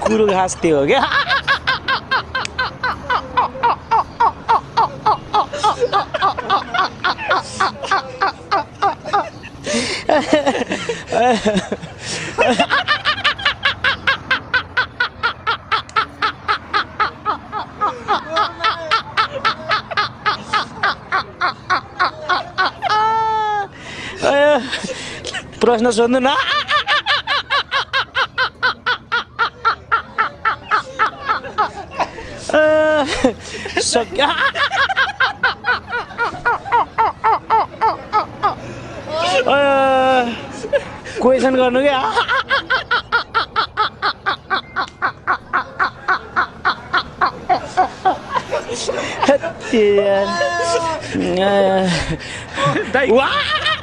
कुरो हाँस्थे हो क्या। प्रश्न सोध्नु न। सक्यो। क्वेसन गर्नु क्या। दाइ। वाह।